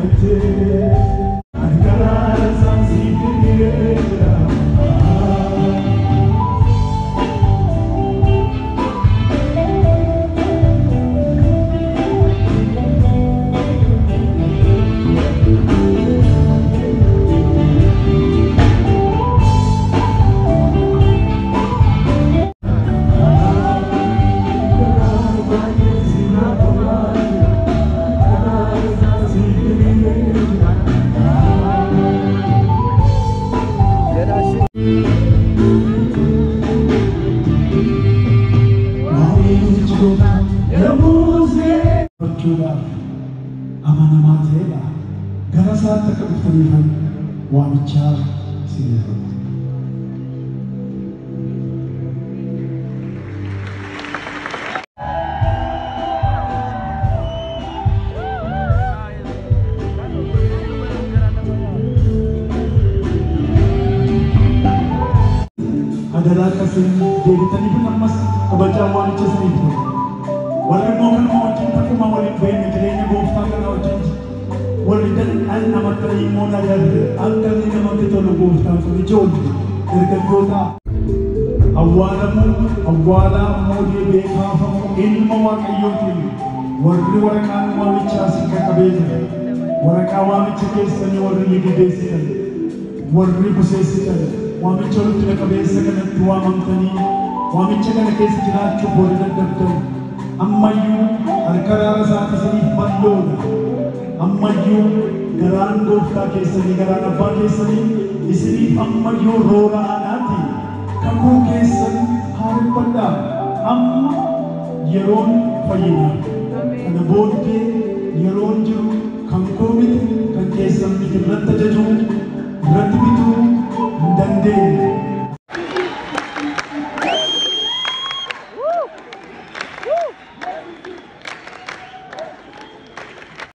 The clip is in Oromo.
argattee harka raarasaan siif diriiree jira. Amanamaa ta'edha. Gara isaatti akka dhuftaniifan waamichaa isiniif godha. Adaraa akkasiin deebitanii kun ammas kabajaan waamicha isiniif godha. Warri immoo kanuma wajjin takuma waliin beekne jireenya gooftaa kana wajjin warri dhandhamattanii immoo nagarre akka inni namatti tolu gooftaan kun ijoollee dargaggoota awwaalamuu awwaalaa immoo deebi'ee kaafamuu ilma waaqayyootiin warri waraqaan waamichaa isin qaqqabee jira. Waraqaa waamicha keessanii warri ligideessitan warri buseessitan waamicha ulfina qabeessa kanatti waamamtanii waamicha kana keessa jiraachuuf warri dadhabdan ammayyuu harka raara isaati isiniif bal'oodha. Ammayyuu garaan gooftaa keessanii garaan abbaa keessanii isiniif ammayyuu roora aanaati. Kakuu keessan haareffadhaa. Amma yeroon fayyinaa. Kana booddee yeroon jiru kan koo miti kan keessan miti irratti ajajuu